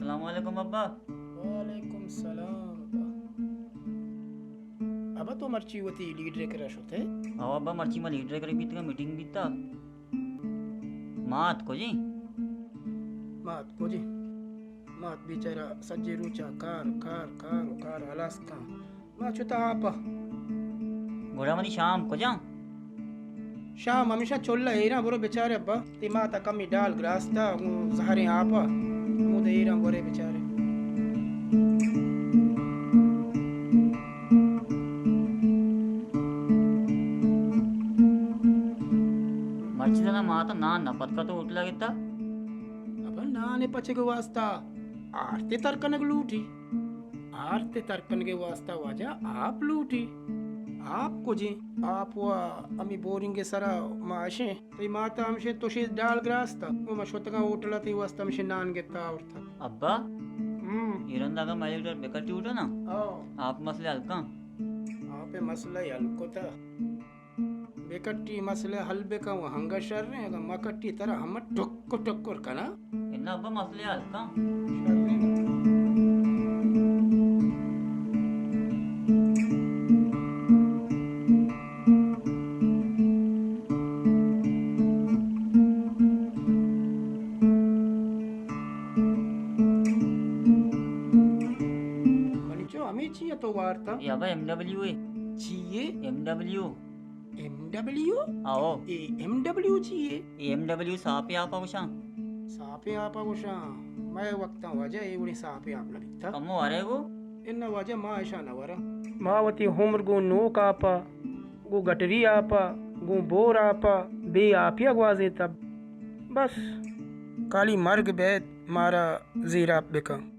السلام علیکم ابا۔ وعلیکم سلام ابا۔ ابا تو مرچی وتی لیڈر ءِ کرا شت ئے؟ او ابا، مرچی ما لیڈر ءِ کرا بیتگاں، میٹنگ بیتا۔ مات کجیں؟ مات کجیں؟ مات بیچارہ سجے روچا کار، کار، کار و کار ہلاس کن۔ ما چتا آپا۔ گڑا منی شام کجا؟ شام ہمیشہ چلہ ایراں، برو بچارے ابا۔ تی ماتا کمی ڈال گراستا، گوں زہریں آپا۔ ہمود ایراں برے بچارے۔ مرچی زنا ماتا نان نہ پتکا تو ہوٹلا گتا؟ ابا نان پچے گو واسطہ آرتے تر کنگ لوٹی۔ آرت ءِ تر کنگ ءِ واستا واجہ آپ لوٹی۔ آپ کجیں؟ آپ و ہمے بورنگ ءِ سرا ما اشیں۔ تئی ماتا ہمشیں تشے ڈال گراستا۔ گوں ما شتگاں ہوٹل ءَ، تئی واستا ہمشیں نان گتا آورتا۔ ابا، ہم۔ اے رندا اگاں مئے لیڈر بکٹی اٹھا نا، او۔ آپ مسئلہ حل کن۔ آپ ءِ مسئلہ حل کتا۔ بکٹی مسئلہ حل بکن و ہنگا شریں، اگاں مکٹی ترا ہمہ ٹکر ٹکر کناں۔ انا ابا مسئلہ حل کن۔ شریں نا۔ منی چو ہمے چی ءَ تو وارتا؟ اے ابا ایم ڈبلیو اے۔ چی اے؟ M W. M W? آہو۔ اے ایم ڈبلیو چی اے؟ اے ایم ڈبلیو ساپیں آپا گوشاں۔ ساپیں آپا گوشاں؟ مئے وقتاں واجہ اے وڑیں ساپیں آپ نہ بیتا۔ کمو ورے گو؟ انا واجہ ما اشاں نہ وراں۔ ما وتی عمر گوں نوک آپا، گوں گٹری آپا، گوں بور آپا، بے آپیا گوازینتا۔ بس کالی مرگ بیت مارا زیر آپ بکن۔